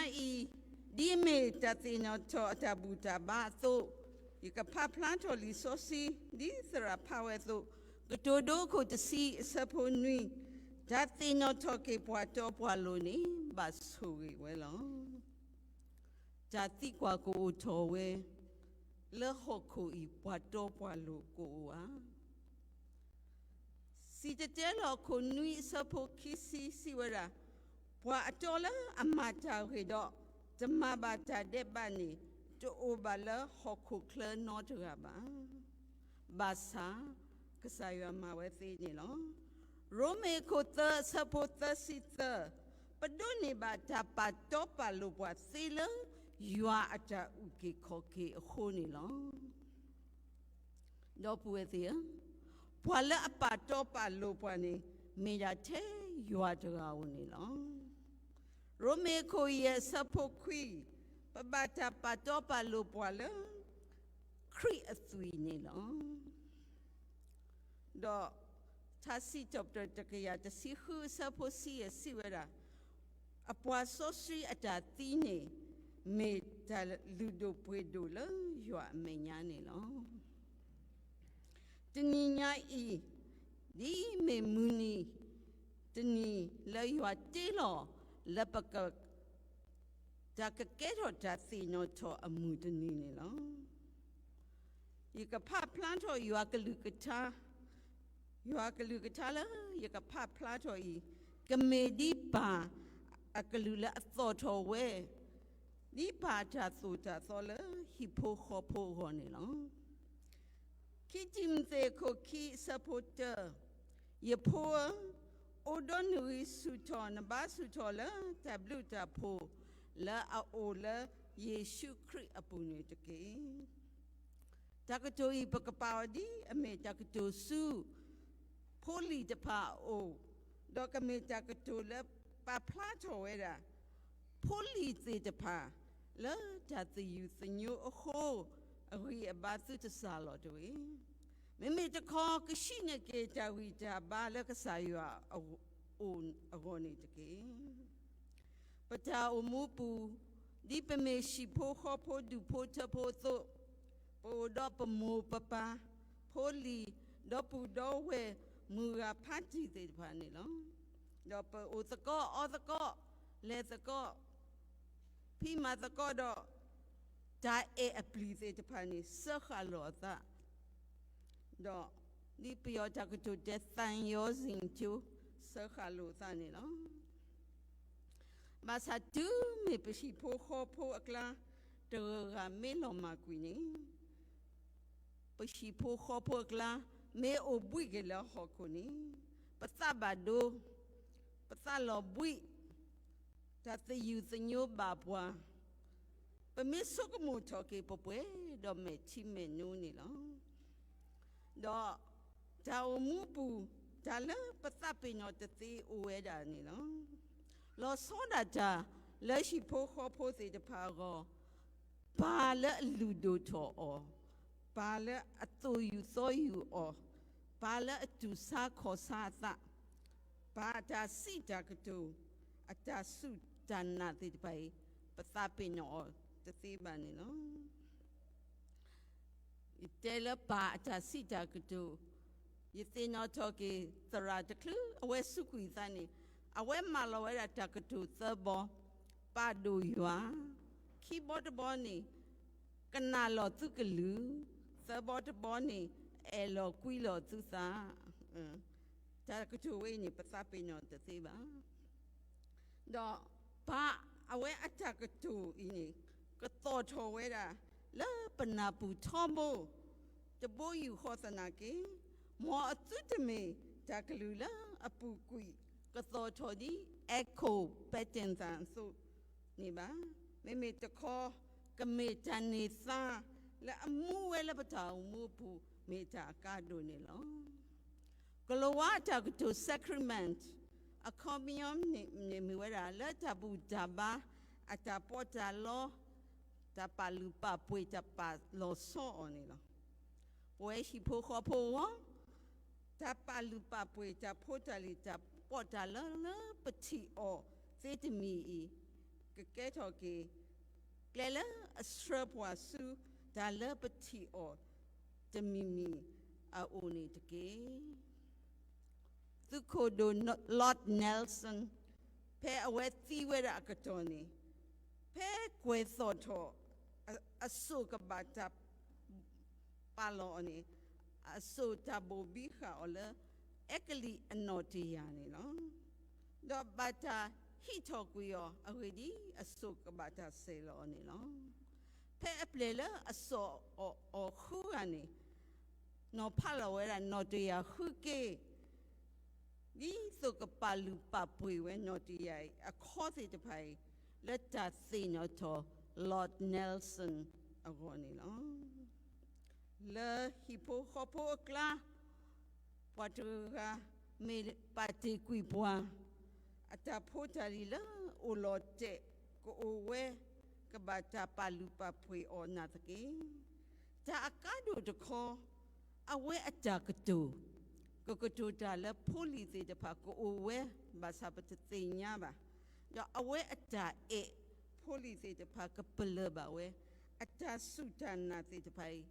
တနံၤညါအံၤ, ဒ်အမ့ၢ်တၢ်သ့ၣ်နီၣ်ထီၣ်အတၢ်ဘူၣ်တၢ်ဘါအသိး, ယကဖးဖျါထီၣ်လံာ်စီဆှံ ဒ်သရၣ်ဖးဝဲအသိး, ကတိၤဒိခိၣ်တဆံအဆၢဖိနွံ, တၢ်သ့ၣ်နီၣ်ထီၣ်က့ၤပှၤတီပှၤလိၤန့ၣ် ဘၣ်ဆိၣ်ဂ့ၤဝဲလီၤ. တၢ်သံကွၢ်ကအိၣ်ထီၣ်ဝဲ လၢဟီၣ်ခိၣ်အံၤ ပှၤတီပှၤလိၤကအိၣ်ဧါ. စံၣ်တဲၤတဲလီၤခိၣ်နွံအဆၢဖိခံဆံစံးဝဲဒၣ်, ပှၤအတီလၢအမၤတၢ်ဂ့ၤဒီး တမၤဘၣ်တၢ်ဒဲးဘးန့ၣ် တအိၣ်ဘၣ်လၢဟီၣ်ခိၣ်ချၢနီတဂၤဘၣ်. ဘၣ်ဆၣ် ကစၢ်ယွၤမၤဝဲသ့န့ၣ်လီၤ. ရိမ့ၤခိၣ်သၢအဆၢဖိသၢဆံသၢ, ပဒိးန့ၢ်ဘၣ်တၢ်ပာ်တီပာ်လိၤပှၤသ့လၢ ယွၤအတၢ်အုၣ်က့ၤခီၣ်က့ၤအဃိန့ၣ်လီၤ. ဒီပုၢ်ဝဲၢ်သ့ၣ်ဧၢ, ပှၤလၢအပာ်တီပာ်လိၤပှၤန့ၣ် မ့ၢ်ဒၣ်ထဲယွၤတဂၤဧိၤန့ၣ်လီၤ. ရိမ့ၤခိၣ်ယဲၢ်အဆၢဖိခွံ, ပဘၣ်တၢ်ပာ်တီပာ်လိၤပှၤလၢ ခရံာ်အသွံၣ်န့ၣ်လီၤ. ဒီးထါစံးထီၣ်ပတြၢၤတကယၤတဆံဃုအဆၢဖိတဆံယဲၢ်စံးဝဲဒၣ်, အပှၤစီဆှံအတၢ်သံန့ၣ် မ့ၢ်တၢ်လုၢ်ဒိၣ်ပှ့ၤဒိၣ်လၢယွၤအမဲာ်ညါန့ၣ်လီၤ. တနံၤညါအံၤ, ဒ်မ့ၢ်မုၢ်နံၤတနံၤလၢယွၤတ့လီၤ လၢပက တၢ်ကကဲထီၣ်တၢ်သ့ၣ်နီၣ်ထီၣ်အမုၢ်တနံၤန့ၣ်လီၤ. ယကဖးဖျါထီၣ်ယွၤကလုၢ်ကထါ, ယွၤကလုၢ်ကထါလၢယကဖးဖျါထီၣ်အံၤ, ကမ့ၢ်ဒ်ပၢ်အကလုၢ်လၢအသီၣ်ထီၣ်ဝဲ, ဒ်ပၢ်အတၢ်သိၣ်တၢ်သီလၢဟံၣ်ဖိဃီဖိအဂီၢ်န့ၣ်လီၤ. ခံတံၤမသ့းခိၣ်ခံအဆၢဖိတၢ, ယဖိဧၢ, အိၣ်ဒီးနဂံၢ်ဆူၣ်ထီၣ် နဘါဆူၣ်ထီၣ်လၢတၢ်ဘျုးတၢ်ဖှိၣ်လၢအအိၣ်လၢယ့ၣ်ၡူးခရံာ်အပူၤန့ၣ်တက့ၢ်. တၢ်ကတိၤအံၤ ပကပာ်အီၤဒ်အမ့ၢ်တၢ်ကတိၤဆူ ဖိလံၤတဖၣ်အအိၣ်, ဒီးကမ့ၢ်တၢ်ကတိၤလၢပာ်ဖျါထီၣ်ဝဲဒၣ် ဖိလံၤသ့ၣ်တဖၣ် လၢတၢ်သယုၢ်သညိအဃိ အဂံၢ်အဘါသုတစၢ်လီၤတဂ့ၤ. မ့မ့ၢ်တခီ ကဆှံနက့ၤတၢ်ဂံၢ်တၢ်ဘါလၢကစၢ်ယွၤအအိၣ်အဂီၢ်န့ၣ်တက့ၢ်. ပတၢ်အိၣ်မူပူၤ, ဒ်ပမ့ၢ်ဟံၣ်ဖိဃီဖိဒူၣ်ဖိထၢဖိအသိး, ပအိၣ်ဒီးပမိၢ်ပပၢ်, ဖိလံၤ, ဒီပုၢ်ဒီဝဲၢ်, မုၢ်ဂၤဖါတံၢ်သ့ၣ်တဖၣ်န့ၣ်လီၤ. ဒီးပအိၣ်သကိးအီသကိး, လဲၤသကိး, ဖံးမၤသကိးဒီး တၢ်အဲၣ်အပျံၤသ့ၣ်တဖၣ်န့ၣ် စၢဃာ်လိာ်အသး, ဒီးဒ်ပယီၤတၢ်ကတိၤတဲ သံယောဇဉ်ကျိ, စၢဃာ်လိာ်အသးန့ၣ်လီၤ. ဘၣ်ဆၣ်တုၤမ့ၢ်ပဟံၣ်ဖိဃီဖိအကျါ တဂၤဂၤမ့ၢ်လီၤမၢ်ကွံာ်န့ၣ်, ပဟံၣ်ဖိဃီဖိအကျါ မ့ၢ်အိၣ်ဘှံးက့ၤလၢဟီၣ်ခိၣ်န့ၣ်, ပသးဘၣ်ဒိ, ပသးလီၤဘှံး, တၢ်သယုၢ်သညိဘၣ်ပှၤ, ပမ့ၢ်ဆိကမိၣ်ထီၣ်က့ၤ ပပှဲၤဒီးမဲာ်ထံမဲာ်နိန့ၣ်လီၤ. ဒီးတၢ်အိၣ်မူပူၤ တၢ်လၢပသးပ့ၤနီၣ်တသ့အိၣ်ဝဲဒၣ်န့ၣ်လီၤ. လီၤဆီဒၣ်တၢ်လၢဟံၣ်ဖိဃီဖိသ့ၣ်တဖၣ်အဂီၢ်, ပၢ်လၢအလုၢ်ဒိၣ်ထီၣ်အီၤ, ပၢ်လၢအသိၣ်ယူၢ်သီယူၢ်အီၤ, ပၢ်လၢအတူၢ်ဆါခီၣ်ဆါအသး, ပၢ်အတၢ်စံးတၢ်ကတိၤ, အတၢ်စူၢ်တၢ်နာ်သ့ၣ်တဖၣ်အံၤ ပသးပ့ၤနီၣ်အီၤတသ့ဘၣ်န့ၣ်လီၤ. ယတဲလၢပၢ်အတၢ်စံးတၢ်ကတိၤ, ယသ့ၣ်နီၣ်ထီၣ်က့ၤသရၣ်တချုး အဝဲစူးကွံာ်အသးန့ၣ်, အဝဲမၢလီၤဝဲဒၣ်တၢ်ကတိၤသၢဘီ, ပာ်ဒိၣ်ယွၤ, ခံဘီတဘီန့ၣ် ကနၣ်လီၤသုကလုၢ်, သၢဘီတဘီန့ၣ် အဲၣ်လီၤကွံလီၤသုသး. တၢ်ကတိၤဝဲအံၤန့ၣ် ပသးပ့ၤနီၣ်တသ့ဘၣ်. ဒီးပၢ်အဝဲအတၢ်ကတိၤအံၤန့ၣ် ကသီၣ်ထီၣ်ဝဲဒၣ် လၢပနၢ်ပူၤထီဘိ, တဘိယူၢ်ဃီသနာ်က့, မ်အသုတမ့ၢ်တၢ်ကလုၢ်လၢအပူၤကွံာ် ကသီၣ်ထီၣ်ဒ် echo pattern သးအသိးန့ၣ်ဘၣ်. မ့မ့ၢ်တခီ ကမ့ၢ်တၢ်န့ၢ်သါ လၢအမူဝဲလၢပတၢ်အိၣ်မူအပူၤ မ့ၢ်တၢ်အကါဒိၣ်န့ၣ်လီၤ. ကလံးဝါအတၢ်ကတိၤ sacrament အခီပညီန့ၣ်မ့ၢ်ဝဲဒၣ် လၢတၢ်ဘူၣ်တၢ်ဘါ အတၢ်ပီးတၢ်လီ, တၢ်ပာ်လုၢ်ပာ်ပှ့ၤ တၢ်ပာ်လီၤဆီအီၤန့ၣ်လီၤ. ပဝဲဟံၣ်ဖိဃီဖိအဂီၢ်, တၢ်ပာ်လုၢ်ပာ်ပှ့ၤ တၢ်ဖိတၢ်လံၤ တၢ်ပီးတၢ်လီလၢပထံၣ်အီၤသ့တမံၤအံၤ, က ကဲထီၣ်က့ၤ ကျဲလၢအဆှၢပှၤဆူတၢ်လၢပထံၣ်အီၤတမံၤမံၤအအိၣ်န့ၣ်တက့ၢ်. သုးခိၣ်ဒိၣ် Lord Nelson ဖဲအဝဲသံဝဲဒၣ်အကတီၢ်န့ၣ် ဖဲကွဲၤသီၣ်ထီၣ် အစိၣ်ကဘၣ်တၢ် ပာ်လီၤအီၤန့ၣ် အစိၣ်တၢ်ဘိၣ်ဘံဃာ်အီၤလၢ အဲကလံးအနီၣ်တယာ်န့ၣ်လီၤ. ဒီးဘၣ်တၢ်ဟံးထီၣ်ကွံာ်အီၤ အဂ့ၢ်ဒ်အံၤ, အစိၣ်ကဘၣ်တၢ်စဲၤလီၤအီၤန့ၣ်လီၤ. ဖဲအပျဲၢ်လၢအစီၣ်အီၤဃုဂၤန့ၣ် နီၤဖးလီၤဝဲဒၣ်နီၣ်တယာ်ဃုက့ၢ် ဒ်သိးကပာ်လုၢ်ပာ်ပှ့ၤဝဲနီၣ်တယာ်အံၤ အခီသ့ၣ်တဖၣ်အံၤ လၢတၢ်သ့ၣ်နီၣ်ထီၣ် Lord Nelson အဂီၢ်န့ၣ်လီၤ. လၢဟံၣ်ဖိဃီဖိအကျါ ပှၤတဂၤဂၤ မ့ၢ်ပာ်တ့ၢ်ကွံာ်ပှၤ အတၢ်ဖိတၢ်လံၤလၢအိၣ်လီၤတဲာ် ကအိၣ်ဝဲ ကဘၣ်တၢ်ပာ်လုၢ်ပာ်ပှ့ၤအီၤနာ်သက့ တၢ်အကါဒိၣ်တခီ အဝဲအတၢ်ကတိၤ ကကတိၤတၢ်လၢဖိလံၤသ့ၣ်တဖၣ်ကအိၣ်ဝဲ ဘၣ်ဆၣ်ပတသ့ၣ်ညါဘၣ်. ဒီးအဝဲအတၢ်အဲၣ်ဖိလံၤသ့ၣ်တဖၣ်ကပလၢၢ်ဘၣ်ဝဲ အတၢ်စူၢ်တၢ်နာ်သ့ၣ်တဖၣ်အံၤ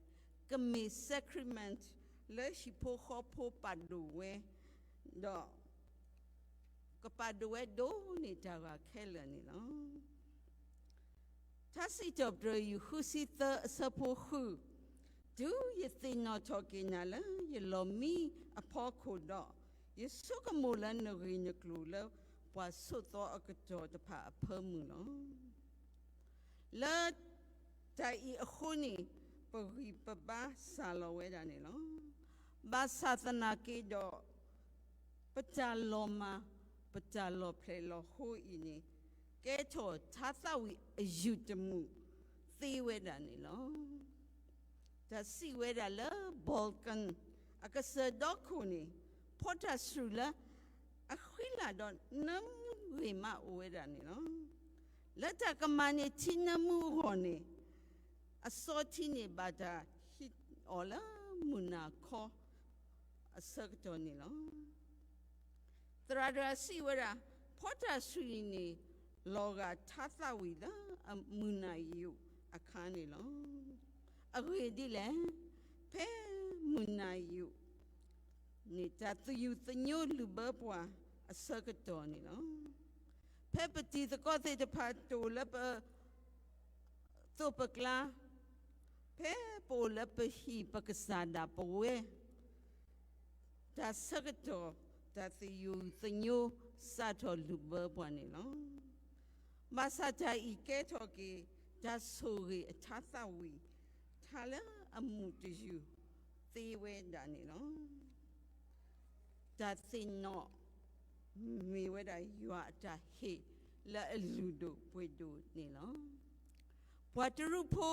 ကမ့ၢ် sacrament လၢဟံၣ်ဖိဃီဖိပာ်ဒိၣ်ဝဲ ဒီး ကပာ်ဒိၣ်ဝဲဒိးန့ၢ်တၢ်ဂၤခဲလၢာ်န့ၣ်လီၤ. ထါစံးထီၣ်ပတြၢၤ ယူၢ်ဃုဆံသၢ အဆၢဖိဃု, တုၤယသ့ၣ်နီၣ်ထီၣ်က့ၤနၤလၢယလီၢ်မံအဖီခိၣ်ဒီး, ယဆိကမိၣ်လၢနဂ့ၢ်နကျိၤလၢပှၤဆိးသီအကတီၢ်တဖၣ်အဖၢမုၢ်လီၤ. လၢတၢ်အံၤအဃိန့ၣ် ပဂံၢ်ပဘါစၢ်လီၤဝဲဒၣ်န့ၣ်လီၤ. ဘၣ်ဆၣ်သနာ်က့ဒီး ပတၢ်လီၤမၢ် ပတၢ်လီၤဖျဲၣ်လီၤဟိအံၤန့ၣ် ကဲထီၣ်ထါသးဝံၣ်အယုၢ်တမုာ်သ့ဝဲဒၣ်န့ၣ်လီၤ. တၢ်စံးဝဲဒၣ်လၢ Balkan အကစၢၢ်ဒီခိၣ်န့ၣ် ဖီတၢ်ဆှုၣ်လၢအဃံလၤဒီးနၢမူဂ့ၤမးအိၣ်ဝဲဒၣ်န့ၣ်လီၤ. လၢတၢ်ကမၤန့ၢ်ထံနၢမူအဂီၢ်န့ၣ် အစီထံန့ၣ်ဘၣ်တၢ်ဟံးအီၤလၢမုၢ်နၤခီအဆၢကတီၢ်န့ၣ်လီၤ. သရၣ်တဂၤစံးဝဲဒၣ်, ဖီတၢ်ဆှုၣ်အံၤန့ၣ် လီၤဂာ်ထါသးဝံၣ်လၢမုၢ်နၤယိာ်အခါန့ၣ်လီၤ. အဂ့ၢ်ဒ်လဲၣ်, ဖဲမုၢ်နၤယိာ်န့ၣ် တၢ်သယုၢ်သညိလုၣ်ဘၢပှၤအဆၢကတီၢ်န့ၣ်လီၤ. ဖဲပတံၤသကိးသ့ၣ်တဖၣ်တအိၣ်လၢပ သိးပကျါ, ဖဲပအိၣ်လၢပဟံၣ်ပကစၢ်ဒၣ်ပဝဲ, တၢ်ဆၢကတီၢ် တၢ်သယုၢ်သညိစးထီၣ်လုၢ်ဘၢပှၤန့ၣ်လီၤ. ဘၣ်ဆၣ်တၢ်အံၤကဲထီၣ်က့ၤ တၢ်ဆိၣ်ဂ့ၤအထါသးဝံၣ် ထါလၢအမုာ်တယုၢ်သ့ဝဲဒၣ်န့ၣ်လီၤ. တၢ်သ့ၣ်နီၣ် မ့ၢ်ဝဲဒၣ်ယွၤအတၢ်ဟ့ၣ်လၢအလုၢ်ဒိၣ်ပှ့ၤဒိၣ်န့ၣ်လီၤ. ပှၤတရူးဖိ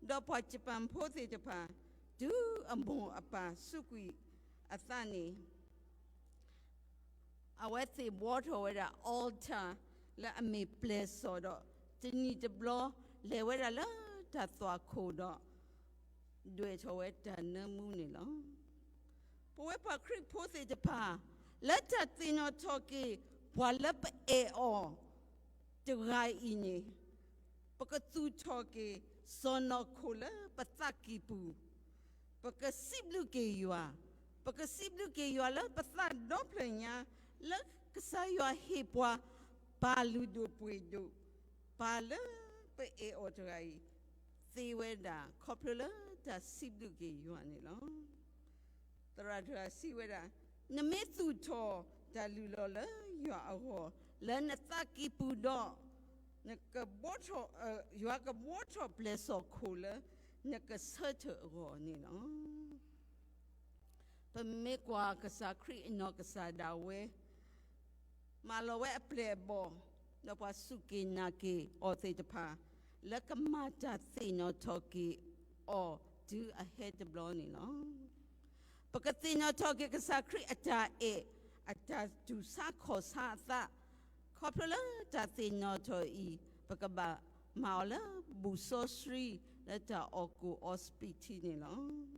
ဒီးပှၤယပၣ်ဖိသ့ၣ်တဖၣ် တုၤအမိၢ်အပၢ်စူးကွံာ်အသးန့ၣ် အဝဲသ့ၣ်ဘှီထီၣ်ဝဲဒၣ် altar လၢအမ့ၢ်ပျဲၢ်စီၣ်ဒီး တနံၤတဘျီ လဲၤဝဲဒၣ်လၢတၢ်သွၣ်ခိၣ်ဒီး ဒွဲၣ်ထီၣ်ဝဲတၢ်နၢမူန့ၣ်လီၤ. ပဝဲပှၤခရံာ်ဖိသ့ၣ်တဖၣ် လၢတၢ်သ့ၣ်နီၣ်ထီၣ်က့ၤ ပှၤလၢပအဲၣ်အီၤတဂၤအံၤန့ၣ် ပကသူၣ်ထီၣ်က့ၤ စီၢ်နီၤခိၣ်လၢပသးကံၢ်ပူၤ, ပကစံးဘျုးက့ၤယွၤ, ပကစံးဘျုးက့ၤယွၤလၢပသးဒီဖျၢၣ်ညါ, လၢကစၢ်ယွၤဟ့ၣ်ပှၤ ပၢ်လုၢ်ဒိၣ်ပှ့ၤဒိၣ်, ပၢ်လၢပအဲၣ်အီၤတဂၤအံၤ သ့ဝဲဒၣ် ခီဖျိလၢတၢ်စံးဘျုးက့ၤယွၤန့ၣ်လီၤ. သရၣ်တဂၤစံးဝဲဒၣ်, နမ့ၢ်သူၣ်ထီၣ်တၢ်လုၢ်လီၢ်လၢယွၤအဂီၢ် လၢနသးကံၢ်ပူၤဒီး, နကဘှီထီၣ်, ယွၤကဘှီထီၣ်ပျဲၢ်စီၣ်ခိၣ်လၢနကဆၢထၢၣ်အဂီၢ်န့ၣ်လီၤ. ပမ့ၢ်ကွၢ်ကစၢ်ခရံာ်အနီၢ်ကစၢ်ဒၣ်ဝဲ မၢလီၤဝဲအပျဲၢ်အဘီၣ်, ဒီးပှၤစူၢ်က့ၤနာ်က့ၤအီၤသ့ၣ်တဖၣ် လၢကမၤတၢ်သ့ၣ်နီၣ်ထီၣ်က့ၤအီၤတုၤအဟဲတဘျီန့ၣ်လီၤ. ပကသ့ၣ်နီၣ်ထီၣ်က့ၤကစၢ်ခရံာ်အတၢ်အဲၣ် အတၢ်တူၢ်ဆါခီၣ်ဆါအသး, ခီဖျိလၢတၢ်သ့ၣ်နီၣ်ထီၣ်အံၤ ပကဘၣ်မၤအီၤလၢဘူၣ်စီဆှံ လၢတၢ်အီၣ်ကူၣ်အီစပံးထံန့ၣ်လီၤ.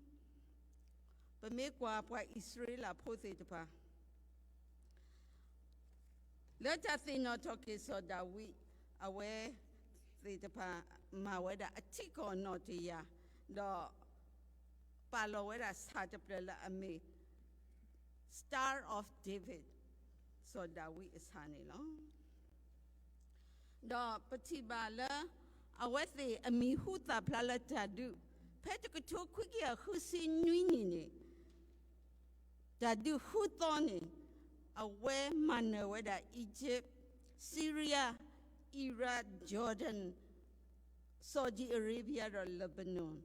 ပမ့ၢ်ကွၢ်ပှၤအံၣ်စရ့လးဖိသ့ၣ်တဖၣ် လၢတၢ်သ့ၣ်နီၣ်ထီၣ်က့ၤစီၤဒၤဝံး အဝဲ သ့ၣ်တဖၣ် မၤဝဲဒၣ်အထံကီၢ်နီၣ်တယၢ်, ဒီးပာ်လီၤဝဲဒၣ်ဆၣ်တဖျၢၣ်လၢအမ့ၢ် Star of David, စီၤဒၤဝံးအဆၣ်န့ၣ်လီၤ. ဒီးပထံၣ်ဘၣ်လၢ အဝဲသ့ၣ်အမံၤဟူသၣ်ဖျါလၢတၢ်ဒုး ဖဲတကထိခွံကယၤဃုဆံနွံနံၣ်န့ၣ် တၢ်ဒုးဃုသီန့ၣ် အဝဲမၤနၢၤဝဲဒၣ် Egypt, Syria, Iraq, Jordan, Saudi Arabia ဒီး Lebanon,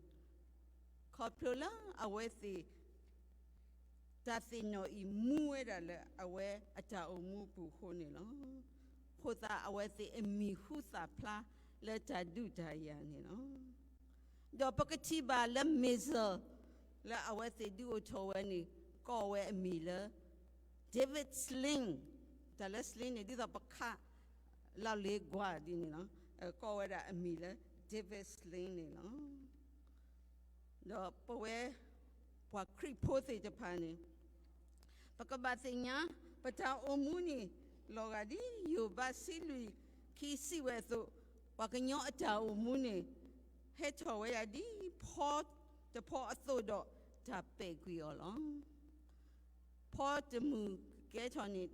ခီဖျိလၢအဝဲသ့ၣ် တၢ်သ့ၣ်နီၣ်အံၤ မူဝဲဒၣ်လၢအဝဲအတၢ်အိၣ်မူပူၤအဃိန့ၣ်လီၤ. အဃိသတး အဝဲသ့ၣ်အမံၤဟူသၣ်ဖျါလၢတၢ်ဒုးတၢ်ယၤန့ၣ်လီၤ. ဒီးပကထံၣ်ဘၣ်လၢ missile လၢအဝဲသ့ၣ်ဒုးအိၣ်ထီၣ်ဝဲန့ၣ် ကိးဝဲအမံၤလၢ David Sling, တၢ်လၢ sling န့ၣ် ဒ်သိးပခး လီၤလ့ကွၢ်ဒ်န့ၣ်လီၤ. ကိးဝဲဒၣ်အမံၤလၢ David Sling န့ၣ်လီၤ. ဒီးပဝဲ ပှၤခရံာ်ဖိသ့ၣ်တဖၣ်န့ၣ် ပကဘၣ်သ့ၣ်ညါ ပတၢ်အိၣ်မူန့ၣ် လီၤဂာ်ဒ်ယိၤဘး ဆံလွံၢ် ခံ စံးဝဲအသိး, ပှၤကညီအတၢ်အိၣ်မူန့ၣ် ဟဲထီၣ်ဝဲဒၣ်ဒ်ဖီတဖီအသိးဒီး တၢ်ပဲာ်ကွံာ်အီၤလီၤ. ဖီတမုၢ်ကကဲထီၣ်န့ၣ်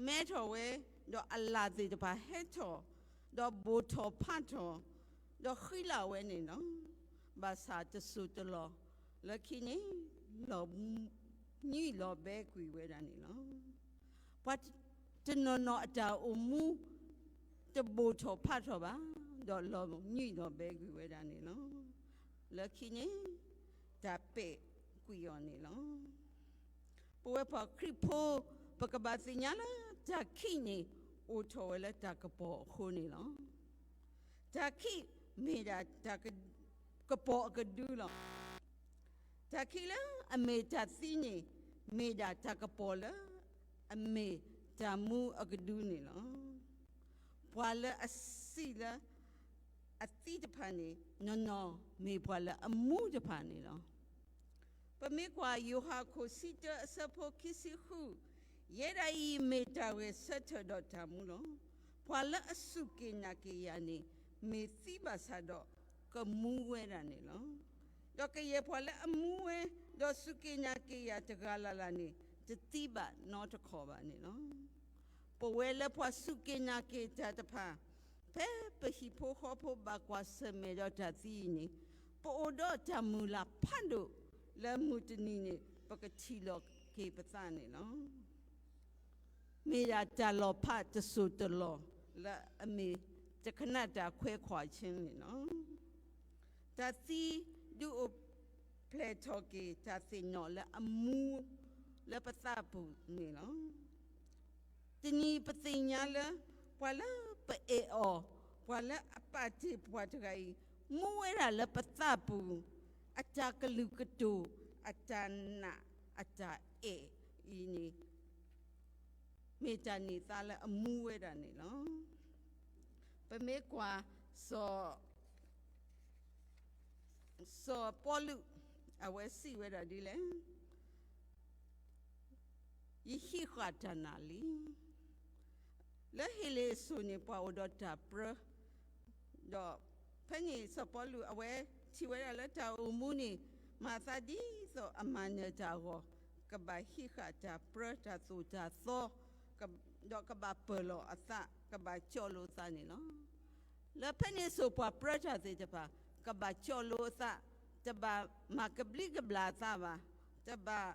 မဲထီၣ်ဝဲ, ဒီးအလၣ်သ့ၣ်တဖၣ်ဟဲထီၣ်, ဒီးဘိၣ်ထီၣ်ဖးထီၣ်, ဒီးဃံလၤဝဲန့ၣ်လီၤ. ဘၣ်ဆၣ်တစိၢ်တလီၢ်လၢခံန့ၣ် လီၤညွံးလီၤဘဲကွံာ်ဝဲဒၣ်န့ၣ်လီၤ. ပှၤတနီၤနီၤအတၢ်အိၣ်မူ တဘိၣ်ထီၣ်ဖးထီၣ်ဘၣ်, ဒီးလီၤညွံးလီၤဘဲကွံာ်ဝဲဒၣ်န့ၣ်လီၤ. လၢခံန့ၣ် တၢ်ပဲာ်ကွံာ်အီၤန့ၣ်လီၤ. ပဝဲပှၤခရံာ်ဖိ ပကဘၣ်သ့ၣ်ညါလၢ တၢ်ခံးန့ၣ် အိၣ်ထီၣ်ဝဲလၢတၢ်ကပီၤအဃိန့ၣ်လီၤ. တၢ်ခံးမ့ၢ်ဒၣ်တၢ်ကပီၤအကဒုလီၤ. တၢ်ခံးလၢအမ့ၢ်တၢ်သံန့ၣ် မ့ၢ်ဒၣ်တၢ်ကပီၤလၢ အမ့ၢ်တၢ်မူအကဒုန့ၣ်လီၤ. ပှၤလၢအစံးလၢ အသံတဖၣ်န့ၣ် နီၢ်နီၢ်မ့ၢ်ပှၤလၢအမူတဖၣ်န့ၣ်လီၤ. ပမ့ၢ်ကွၢ်ယိၤဟၣ်ခိၣ်ဆံတၢအဆၢဖိခံဆံဃု, ယဲဒၣ်အံၤမ့ၢ်တၢ်ဂဲၤဆၢထၢၣ်ဒီးတၢ်မူလီၤ. ပှၤလၢအစူၢ်က့ၤနာ်က့ၤယၤန့ၣ် မ့ၢ်သံဘၣ်ဆၣ်ဒီး ကမူဝဲဒၣ်န့ၣ်လီၤ. ဒီးကယဲၢ်ပှၤလၢအမူဝဲ ဒီးစူၢ်က့ၤနာ်က့ၤယၤတဂၤလၢ်လၢ်န့ၣ် တသံဘၣ်နီတခီၣ်ဘၣ်န့ၣ်လီၤ. ပဝဲလၢပှၤစူၢ်က့ၤနာ်က့ၤတၢ်တဖၣ်, ဖဲပဟံၣ်ဖိဃီဖိဘၣ်ကွၢ်ဆၢၣ်မဲာ်ဒီးတၢ်သံအံၤန့ၣ်, ပအိၣ်ဒီးတၢ်မုၢ်လၢ်ဖးဒိၣ်လၢမုၢ်တနံၤန့ၣ် ပကထံၣ်လီၤက့ၤပသးန့ၣ်လီၤ. မ့ၢ်ဒၣ်တၢ်လီၤဖးတစိၢ်တလီၢ်လၢအမ့ၢ် တခဏတၢ်ခွဲးခွါဆ့န့ၣ်လီၤ. တၢ်သံဒုးအိၣ်ဖျဲၣ်ထီၣ်က့ၤတၢ်သ့ၣ်နီၣ်လၢအမူလၢပသးပူၤန့ၣ်လီၤ. တနံၤပသ့ၣ်ညါလၢ ပှၤလၢပအဲၣ်အီၤ, ပှၤလၢအပာ်တ့ၢ်ပှၤတဂၤအံၤ, မူဝဲဒၣ်လၢပသးပူၤ အတၢ်ကလုာ်ကတိၤ, အတၢ်နာ်, အတၢ်အဲၣ်အံၤန့ၣ် မ့ၢ်တၢ်န့ၢ်သါလၢအမူဝဲဒၣ်န့ၣ်လီၤ. ပမ့ၢ်ကွၢ် စီၤ, စီၤပီလူး အဝဲစံးဝဲဒၣ်ဒ်လဲၣ်, ယဟံးဃာ်တၢ်နာ်လံ. လၢဟ့းလ့းစိၤန့ၣ် ပှၤအိၣ်ဒီးတၢ်ပြၢ ဒီးဖဲန့ၣ်စီၤပီလူးအဝဲထံၣ်ဝဲဒၣ်လၢတၢ်အိၣ်မူန့ၣ် မၤသးဒ်သိးအမၤနၢၤတၢ်အဂီၢ်, ကဘၣ်ဟံးဃာ်တၢ်ပြၢတၢ်သိၣ်တၢ်သီ, ဒီးကဘၣ်ပၢၢ်လီၤအသး, ကဘၣ်ကၠီလိာ်သးန့ၣ်လီၤ. လၢဖဲန့ၣ်စိၤပှၤပြၢတၢ်သ့ၣ်တဖၣ် ကဘၣ်ကၠီလိာ်အသး, တဘၣ်မၤကဘျံးကဘျၣ်အသးဘၣ်, တဘၣ်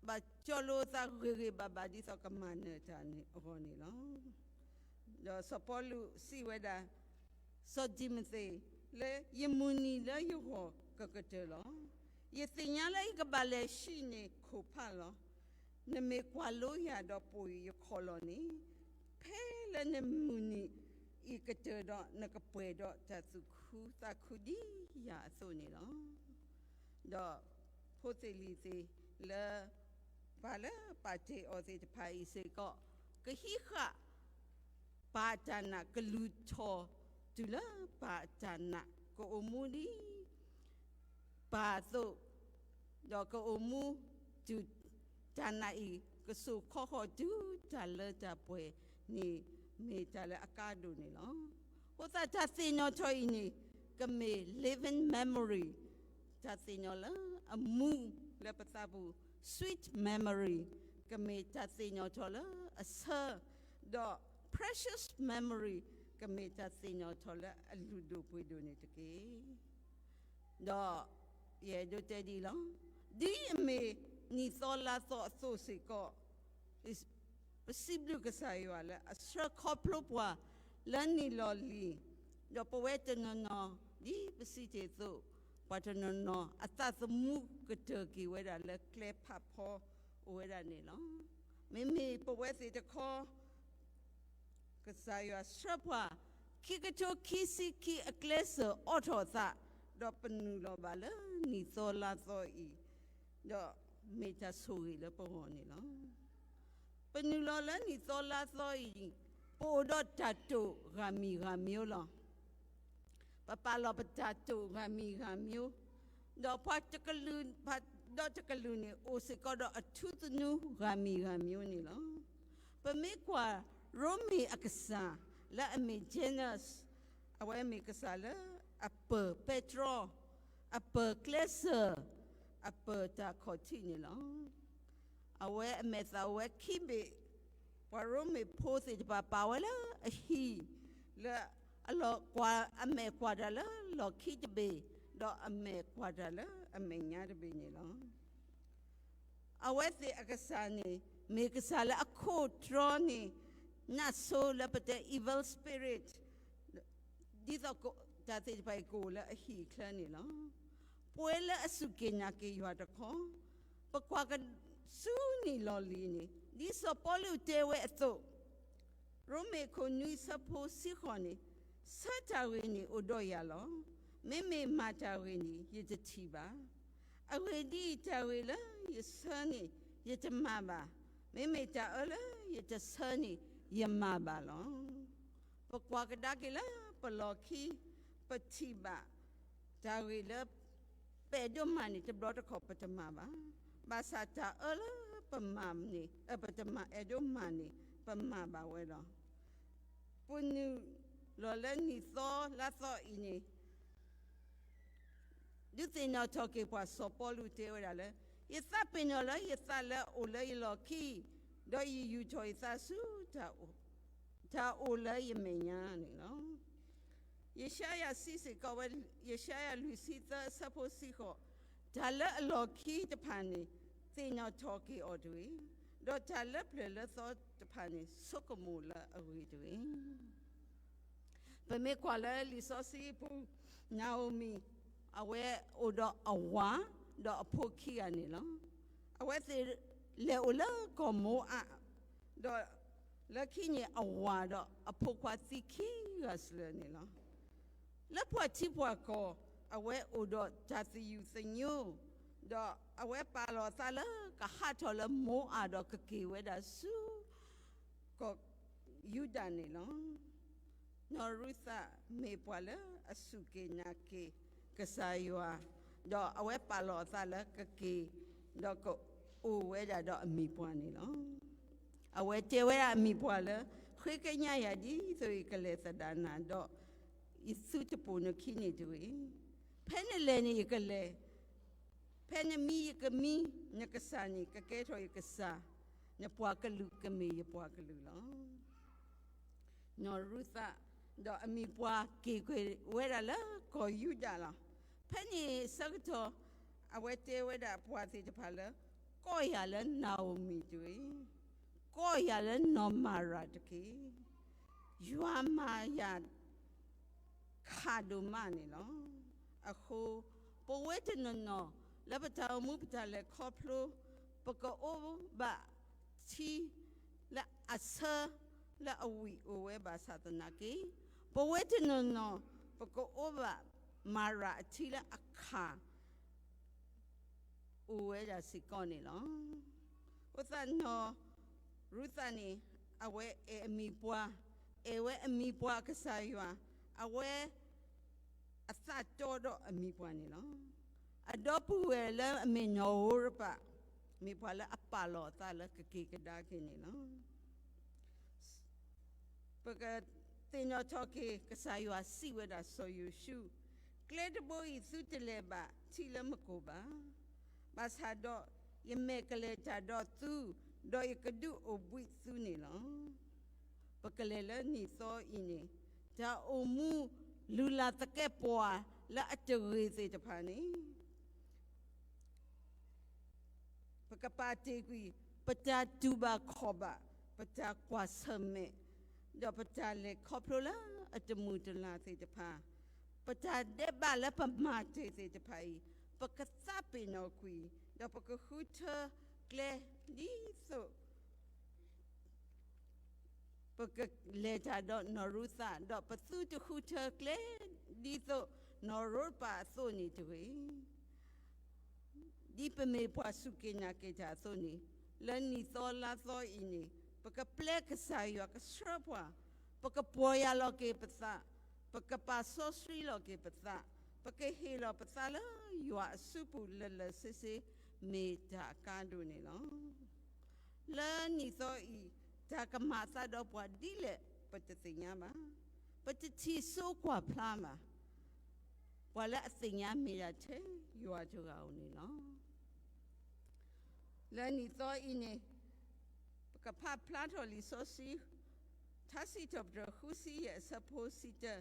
ဘၣ်ကၠီလိာ်အသးဂ့ၤဂ့ၤဘၣ်ဘၣ်ဒ်သိးကမၤနၢၤတၢ်န့ၣ်အဂီၢ်န့ၣ်လီၤ. ဒီးစီၤပီလူးစံးဝဲဒၣ်, စီၤတံၤမသ့း, လၢယမုၢ်နံၤလၢယဂီၢ်ကကတၢၢ်လီၤ. ယသ့ၣ်ညါလၢယကဘၣ်လဲၤဆံးန့ၢ်ခိၣ်ဖးလီၤ. နမ့ၢ်ကွၢ်လိယၤဒီးပိာ်ယခီၣ်လီၢ်န့ၣ်, ဖဲလၢနမုၢ်နံၤအံၤကတၢၢ်ဒီး နကပှဲၤဒီးတၢ်သူၣ်ခုသးခုဒ်ယၤအသိးန့ၣ်လီၤ. ဒီးဖိသ့ၣ်လံၤသ့ၣ်လၢ ပှၤလၢပာ်တ့ၢ်အီၤသ့ၣ်တဖၣ်အံၤစ့ၢ်ကီး ကဟံးဃာ် ပၢ်တၢ်နာ်ကလုၢ်ထီၣ်တုၤလၢပၢ်တၢ်နာ် ကအိၣ်မူဒ် ပၢ်အသိး, ဒီးကအိၣ်မူတုၤ တၢ်နာ်အံၤ ကစိာ်ခီဃီၤတုၤတၢ်လၢတၢ်ပှဲၤန့ၣ် မ့ၢ်တၢ်လၢအကါဒိၣ်န့ၣ်လီၤ. အဃိသတးတၢ်သ့ၣ်နီၣ်ထီၣ်အံၤန့ၣ် ကမ့ၢ် living memory, တၢ်သ့ၣ်နီၣ်လၢအမူလၢပသးပူၤ, sweet memory, ကမ့ၢ်တၢ်သ့ၣ်နီၣ်ထီၣ်လၢအဆၢ, ဒီး precious memory, ကမ့ၢ်တၢ်သ့ၣ်နီၣ်ထီၣ်လၢအလုၢ်ဒိၣ်ပှ့ၤဒိၣ်န့ၣ်တက့ၢ်. ဒီးယအဲၣ်ဒိးတဲဒ်အံၤလီၤ. ဒ်အမ့ၢ်နံၣ်သီလါသီအသိးစ့ၢ်ကီး, ပစံးဘျုးကစၢ်ယွၤလၢအဆှၢခီဖျိပှၤလၢနံၣ်လီၢ်လံၤ, ဒီးပဝဲတနီၤနီၤ ဒ်ပစံးတ့ၢ်အသိး, ပှၤတနီၤနီၤ အသးသမူကတၢၢ်က့ၤဝဲဒၣ်လၢကျဲဖးဖီအိၣ်ဝဲဒၣ်န့ၣ်လီၤ. မ့မ့ၢ်ပဝဲသ့ၣ်တခီ ကစၢ်ယွၤဆှၢပှၤ ခံကထိခံဆံခံအကျဲစၢၤအိးထီၣ်အသး, ဒီးပနုာ်လီၤဘၣ်လၢနံၣ်သီလါသီအံၤ, ဒီးမ့ၢ်တၢ်ဆိၣ်ဂ့ၤလၢပဂီၢ်န့ၣ်လီၤ. ပနုာ်လီၤလၢနံၣ်သီလါသီအံၤ, ပအိၣ်ဒီးတၢ်တိာ်ဂၤမံၤဂၤမံၤလီၤ. ပပာ်လီၤပတၢ်တိာ်ဂၤမံၤဂၤမံၤ, ဒီးပှၤတကလုာ်, ဒီးတကလုာ်န့ၣ် အိၣ်စ့ၢ်ကီးဒီးအထူသနူဂၤမံၤဂၤမံၤန့ၣ်လီၤ. ပမ့ၢ်ကွၢ်ရိမ့ၤအကစၢ်လၢအမ့ၢ် Janus, အဝဲမ့ၢ်ကစၢ်လၢအပၢၤပဲတြီ, အပၢၤကျဲစၢၤ, အပၢၤတၢ်ခီၣ်ထံးန့ၣ်လီၤ. အဝဲအမဲာ်သၣ်အိၣ်ဝဲခံဘ့ၣ်, ပှၤရိမ့ၤဖိသ့ၣ်တဖၣ်ပာ်ဝဲလၢအဟံၣ်, လၢအလီၢ်ကွၢ်, အမဲာ်ကွၢ်တၢ်လၢလီၢ်ခံတဘ့ၣ်, ဒီးအမဲာ်ကွၢ်တၢ်လၢအမဲာ်ညါတဘ့ၣ်န့ၣ်လီၤ. အဝဲသ့ၣ်အကစၢ်န့ၣ် မ့ၢ်ကစၢ်လၢအခိၣ်တြီန့ၣ် နၢ်စိလၢပတဲ evil spirit, ဒ်သိးတၢ်သ့ၣ်တဖၣ်အံၤကအိၣ်လၢအဟံၣ်အချၢန့ၣ်လီၤ. ပဝဲလၢအစူၢ်က့ၤနာ်က့ၤယွၤတခီ, ပကွၢ်ကဆူနံၣ်လီၢ်လံၤန့ၣ် ဒ်စီၤပီလူးတဲဝဲအသိး, ရိမ့ၤခိၣ်နွံဆၢဖိတဆံဃိးန့ၣ်, ဆၢတၢ်ဂ့ၤန့ၣ်အိၣ်ဒီးယၤလီၤ. မ့မ့ၢ်မၤတၢ်ဂ့ၤန့ၣ် ယတထံၣ်ဘၣ်. အဂ့ၢ်ဒ်အံၤ, တၢ်ဂ့ၤလၢယဆၢန့ၣ် ယတမၤဘၣ်. မ့မ့ၢ်တၢ်အၢလၢယတဆၢန့ၣ် ယမၤဘၣ်လီၤ. ပကွၢ်ကဒါက့ၤလၢပလီၢ်ခံ, ပထံၣ်ဘၣ်တၢ်ဂ့ၤလၢ ပအဲၣ်ဒိးမၤန့ၣ် တဘျီတခီၣ်ပတမၤဘၣ်. ဘၣ်ဆၣ်တၢ်အၢလၢပမၤန့ၣ်, ပတမၤအဲၣ်ဒိးမၤန့ၣ် ပမၤဘၣ်ဝဲလီၤ. ပနုာ်လီၤလၢနံၣ်သီလါသီအံၤန့ၣ် ဒုးသ့ၣ်နီၣ်ထီၣ်က့ၤပှၤ စီၤပီလူးတဲဝဲဒၣ်လၢ, ယသးပ့ၤနီၣ်လၢယသးလၢအအိၣ်လၢယလီၢ်ခံ, ဒီးယယူာ်ထီၣ်ယသးဆူတၢ်အိၣ်လၢယမဲာ်ညါန့ၣ်လီၤ. ယၡါယၤစံးစ့ၢ်ကီးဝဲ, ယၡါယၤလွံၢ်ဆံသၢအဆၢဖိတဆံဃိး, တၢ်လၢအလီၢ်ခံတဖၣ်န့ၣ် သ့ၣ်နီၣ်ထီၣ်က့ၤအီၤတဂ့ၤ, ဒီးတၢ်လၢပျၢၤလၢသီတဖၣ်န့ၣ် ဆိကမိၣ်လၢအဂ့ၢ်တဂ့ၤ. ပမ့ၢ်ကွၢ်လၢလံာ်စီဆှံအပူၤ, နၤဧိၤမံၤ, အဝဲအိၣ်ဒီးအဝၤ, ဒီးအဖိခံဂၤန့ၣ်လီၤ. အဝဲသ့ၣ်လဲၤအိၣ်လၢကီၢ်မိအး, ဒီးလၢခံန့ၣ်အဝၤဒီးအဖိခွါသံခံဂၤစၢၤန့ၣ်လီၤ. လၢပှၤထံပှၤကီၢ်, အဝဲအိၣ်ဒီးတၢ်သယုၢ်သညိ, ဒီးအဝဲပာ်လီၤအသးလၢကဟးထီၣ်လၢမိအးဒီးကက့ၤဝဲဒၣ်ဆူ ကီၢ်ယူဒၤန့ၣ်လီၤ. နီၢ်ရူၤသးမ့ၢ်ပှၤလၢအစူၢ်က့ၤနာ်က့ၤကစၢ်ယွၤ, ဒီးအဝဲပာ်လီၤအသးလၢကက့ၤ, ဒီးကအိၣ်ဝဲဒၣ်ဒီးအမိၢ်ပှၢ်န့ၣ်လီၤ. အဝဲတဲဝဲဒၣ်အမိၢ်ပှၢ်လၢ, ဃ့ကညးယၤဒ်သိးယကလဲၤသဒၣ်နၤ, ဒီးယသုတပိာ်နခံန့ၣ်တဂ့ၤ. ဖဲနလဲၤန့ၣ်ယကလဲၤ, ဖဲနမံယကမံ, နကစၢ်န့ၣ်ကကဲထီၣ်ယကစၢ်, နပှၤကလုာ်ကမ့ၢ်ယပှၤကလုာ်လီၤ. နီၢ်ရူၤသး, ဒီးအမိၢ်ပှၢ်က့ၤကွံာ်ဝဲဒၣ်လၢကီၢ်ယူဒၤလီၤ. ဖဲန့ၣ်အဆၢကတီၢ်, အဝဲတဲဝဲဒၣ်ပှၤသ့ၣ်တဖၣ်လၢ, ကိးယၤလၢနၤဧိၤမံၤတဂ့ၤ, ကိးယၤလၢနီၢ်မၤရၤတက့ၢ်. ယွၤမၤယၤ ခးဒိၣ်မးန့ၣ်လီၤ. အဃိ, ပဝဲတနီၤနီၤ လၢပတၢ်အိၣ်မူပတၢ်လဲၤခီဖျိ, ပကအိၣ်ဘၣ်ထံလၢအဆၢလၢအဝံၣ်အိၣ်ဝဲဘၣ်ဆၣ်သနာ်က့, ပဝဲတနီၤနီၤ ပကအိၣ်ဘၣ်မၤရၤအထံလၢအခး အိၣ်ဝဲဒၣ်စ့ၢ်ကီးန့ၣ်လီၤ. အဃိသတးနီၢ်ရူၤသးန့ၣ်, အဝဲအဲၣ်အမိၢ်ပှၢ်, အဲၣ်ဝဲအမိၢ်ပှၢ်ကစၢ်ယွၤ, အဝဲအသးတီဒီးအမိၢ်ပှၢ်န့ၣ်လီၤ. အဒီပုၢ်ဝဲၢ်လၢအမ့ၢ်နီၢ်ဧိၤရပၤ, မ့ၢ်ပှၤလၢအပာ်လီၤအသးလၢကက့ၤကဒါက့ၤန့ၣ်လီၤ. ပက သ့ၣ်နီၣ်ထီၣ်က့ၤ ကစၢ်ယွၤစံးဝဲဒၣ်စီၤယိၤၡူ, ကျဲတဘိအံၤသုတလဲၤဘၣ်ထံလၢမကိာ်ဘၣ်. ဘၣ်ဆၣ်ဒီး ယမဲာ်ကလဲၤတၢ်ဒီးသု, ဒီးယကဒုးအိၣ်ဘှံးသုန့ၣ်လီၤ. ပကလဲၤလၢနံၣ်သီအံၤန့ၣ်, တၢ်အိၣ်မူလုၢ်လၢ်သကဲးပဝးလၢအတဂ့ၤသ့ၣ်တဖၣ်န့ၣ် ပကပာ်တ့ၢ်ကွံာ် ပတၢ်တူၢ်ဘၣ်ခီၣ်ဘၣ်, ပတၢ်ကွၢ်ဆၢၣ်မဲာ်, ဒီးပတၢ်လဲၤခီဖျိလၢအတမုာ်တလၤသ့ၣ်တဖၣ်, ပတၢ်ဒဲးဘးလၢပမၤတ့ၢ်သ့ၣ်တဖၣ်အံၤ, ပကသးပ့ၤနီၣ်ကွံာ်, ဒီးပကဃုထၢကျဲဒ်သိး ပကလဲၤတၢ်ဒီးနီၢ်ရူၤသး, ဒီးပသုတဃုထၢကျဲ ဒ်သိးနီၢ်ရူၤပၤအသိးန့ၣ်တဂ့ၤ. ဒ်ပမ့ၢ်ပှၤစူၢ်က့ၤနာ်က့ၤတၢ်အသိးန့ၣ်, လၢနံၣ်သီလါသီအံၤန့ၣ်, ပကပျဲကစၢ်ယွၤကဆှၢပှၤ, ပကပီၢ်ယၢ်လီၤက့ၤပသး, ပကပာ်စီဆှံလီၤက့ၤပသး, ပကဟ့ၣ်လီၤပသးလၢယွၤအစုပူၤလၢာ်လၢာ်ဆ့ဆ့ မ့ၢ်တၢ်အကါဒိၣ်န့ၣ်လီၤ. လၢနံၣ်သီအံၤ, တၢ်ကမၤအသးဒီးပှၤဒ်လဲၣ် ပတသ့ၣ်ညါဘၣ်. ပတထံၣ်စိကွၢ်ဖျါဘၣ်. ပှၤလၢအသ့ၣ်ညါမ့ၢ်ဒၣ်ထဲယွၤတဂၤဧိၤန့ၣ်လီၤ. လၢနံၣ်သီအံၤန့ၣ်, ပကဖးဖျါထီၣ်လံာ်စီဆှံ ထါစံးထီၣ်ပတြၢၤ ဃုဆံယဲၢ် အဆၢဖိတဆံတၢ,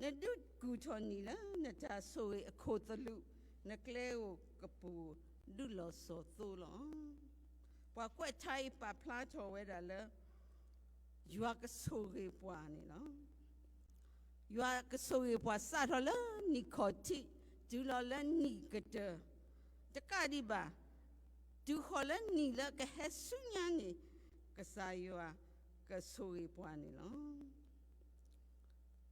နဒုးကူၣ်ထီၣ်နံၣ်လၢနတၢ်ဆိၣ်ဂ့ၤအခိၣ်သလုး, နကျဲဧိၤကပူၤဒုးလီၤစီၤသိလီၤ. ပှၤကွဲးထါအံၤပာ်ဖျါထီၣ်ဝဲဒၣ်လၢ ယွၤကဆိၣ်ဂ့ၤပှၤန့ၣ်လီၤ. ယွၤကဆိၣ်ဂ့ၤပှၤစးထီၣ်လၢနံၣ်ခီၣ်ထံး, တုၤလီၤလၢနံၣ်ကတၢၢ်, တကးဒံးဘၣ်, တုၤဃီၤလၢနံၣ်လၢကဟဲဆူညါန့ၣ်, ကစၢ်ယွၤကဆိၣ်ဂ့ၤပှၤန့ၣ်လီၤ.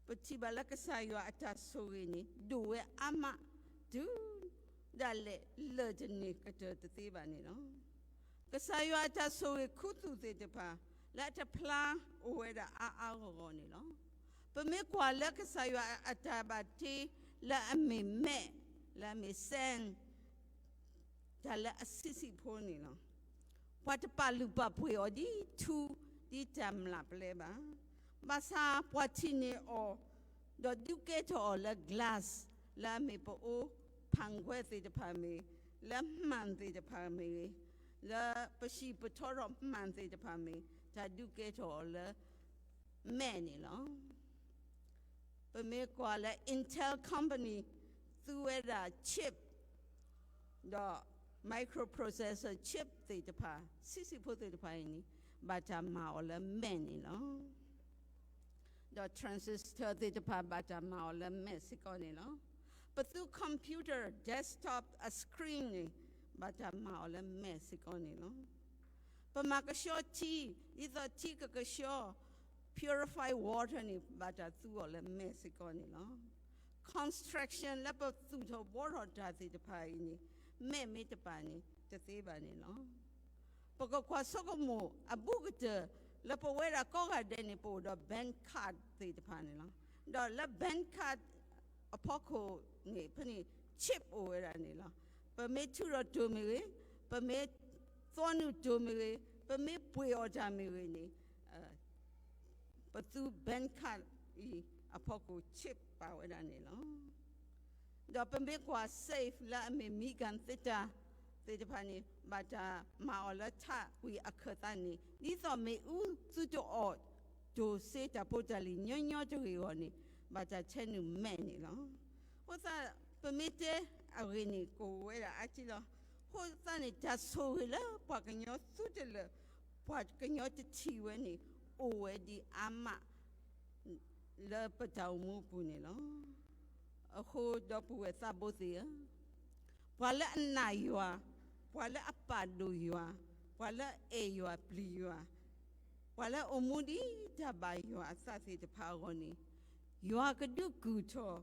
ပထံၣ်ဘၣ်လၢကစၢ်ယွၤအတၢ်ဆိၣ်ဂ့ၤန့ၣ် ဒိၣ်ဝဲအါမး, တုၤဒၣ်လဲာ်လၢာ်တန့ၢ်ကတၢၢ်တသ့ဘၣ်န့ၣ်လီၤ. ကစၢ်ယွၤအတၢ်ဆိၣ်ဂ့ၤခူသူၣ်သ့ၣ်တဖၣ် လၢအတဖျါအိၣ်ဝဲဒၣ်အါအါဂီၢ်ဂီၢ်န့ၣ်လီၤ. ပမ့ၢ်ကွၢ်လၢကစၢ်ယွၤအတၢ်ဘၣ်တ့လၢအမ့ၢ်မဲး, လၢအမ့ၢ် sand တၢ်လၢအဆံးဆံးဖိန့ၣ်လီၤ. ပှၤတပာ်လုၢ်ပာ်ပှ့ၤအီၤဒ်ထူ, ဒ်တၢ်မျၢ်ပလဲဘၣ်. ဘၣ်ဆၣ်ပှၤထံၣ်န့ၢ်အီၤ, ဒီးဒုးကဲထီၣ်အီၤလၢ glass, လၢအမ့ၢ်ပအိၣ်ဖးကွဲသ့ၣ်တဖၣ်မ့ၢ်ဂ့ၤ, လၢမှန်သ့ၣ်တဖၣ်မ့ၢ်ဂ့ၤ, လၢပဟံၣ်ပထီထီၣ်မှန်သ့ၣ်တဖၣ်မ့ၢ်, တၢ်ဒုးကဲထီၣ်အီၤလၢ မဲးန့ၣ်လီၤ. ပမ့ၢ်ကွၢ်လၢ Intel Company သူဝဲဒၣ် chip ဒီး microprocessor chip သ့ၣ်တဖၣ်, ဆံးဆံးဖိသ့ၣ်တဖၣ်အံၤန့ၣ်, ဘၣ်တၢ်မၤအီၤလၢမဲးန့ၣ်လီၤ. ဒီး transistor သ့ၣ်တဖၣ် ဘၣ်တၢ်မၤအီၤလၢမဲးစ့ၢ်ကီးန့ၣ်လီၤ. ပသူ computer desktop အ screen န့ၣ်, ဘၣ်တၢ်မၤအီၤလၢမဲးစ့ၢ်ကီးန့ၣ်လီၤ. ပမၤကဆှီထံ, ဒ်သိးထံကကဆှီ, purify water န့ၣ် ဘၣ်တၢ်သူအီၤလၢမဲးစ့ၢ်ကီးန့ၣ်လီၤ. Construction လၢပသူၣ်ထီၣ်ဘှီထီၣ်တၢ်သ့ၣ်တဖၣ်အံၤန့ၣ်, မဲးမ့ၢ်တပာ်န့ၣ် တသ့ဘၣ်န့ၣ်လီၤ. ပကကွၢ်ဆိကမိၣ်အဘူးကတၢၢ် လၢပဝဲဒၣ်ကိးဂၤဒဲးန့ၣ် ပအိၣ်ဒီး bank card သ့ၣ်တဖၣ်န့ၣ်လီၤ. ဒီးလၢ bank card အဖီခိၣ်န့ၣ် ဖဲန့ၣ် chip အိၣ်ဝဲဒၣ်န့ၣ်လီၤ. ပမ့ၢ်ထုးထီၣ်တိၢ်မ့ၢ်ဂ့ၤ, ပမ့ၢ်သိနုာ်တိၢ်မ့ၢ်ဂ့ၤ, ပမ့ၢ်ပှ့ၤအီၣ်တၢ်မ့ၢ်ဂ့ၤန့ၣ်, ပသူ bank card အံၤအဖီခိၣ် chip ပာ်ဝဲဒၣ်န့ၣ်လီၤ. ဒီးပမ့ၢ်ကွၢ် safe လၢအမ့ၢ်မံကၤသ့ၣ်တဖၣ်, သ့ၣ်တဖၣ်န့ၣ် ဘၣ်တၢ်မၤအီၤလၢထးဝံၤအခၢၣ်သးန့ၣ်, ဒ်သိးမ့ၣ်အူသုတအီၣ်တိၢ်စ့တၢ်ဖိတၢ်လံၤညီညီတဂ့ၤအဂီၢ်န့ၣ်, ဘၣ်တၢ်ဆဲးနုာ်မဲးန့ၣ်လီၤ. အဃိသတး ပမ့ၢ်တဲအဂ့ၢ်န့ၣ် ကအိၣ်ဝဲဒၣ်အါကံလီၤ. အဃိသတးန့ၣ် တၢ်ဆိၣ်ဂ့ၤလၢပှၤကညီသုတလၢာ်, ပှၤကညီတထံၣ်ဝဲန့ၣ် အိၣ်ဝဲဒံးအါမး လၢပတၢ်အိၣ်မူအပူၤန့ၣ်လီၤ. အဃိဒီပုၢ်ဝဲၢ်သးဘိသ့ၣ်ဧၢ, ပှၤလၢအနာ်ယွၤ, ပှၤလၢအပာ်ဒိၣ်ယွၤ, ပှၤလၢအအဲၣ်ယွၤပျံၤယွၤ, ပှၤလၢအအိၣ်မူဒ်တၢ်ဘၣ်ယွၤအသးသ့ၣ်တဖၣ်အဂီၢ်န့ၣ်, ယွၤကဒုးကူၣ်ထီၣ်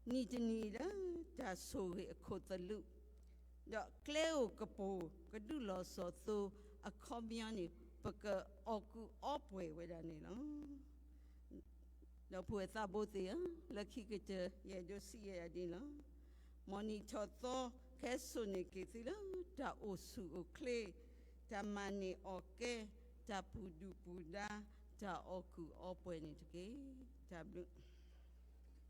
နံၣ်တနံၤလၢတၢ်ဆိၣ်ဂ့ၤအခိၣ်သလုး, ဒီးကျဲဧိၤကပူၤကဒုးလီၤစီၤသိအခီပညီန့ၣ်, ပကအီၣ်ကူၣ်အီပှဲၤဝဲဒၣ်န့ၣ်လီၤ. ဒီပုၢ်ဝဲၢ်သးဘိသ့ၣ်ဧၢ, လၢခံကတၢၢ် ယအဲၣ်ဒိးစံးယဲဒ်အံၤလီၤ. မ်နံၣ်ထီၣ်သီကဟဲစိာ်န့ၢ်က့ၤသုလၢတၢ်အိၣ်ဆူၣ်အိၣ်ချ့, တၢ်မၤန့ၢ်အီၣ်ကဲ, တၢ်ပူၤဒူၣ်ပူၤဒါ, တၢ် တၢ်အီၣ်ကုၢ်အီပှဲၤန့ၣ်တက့ၢ်. တၢ်ဘျုး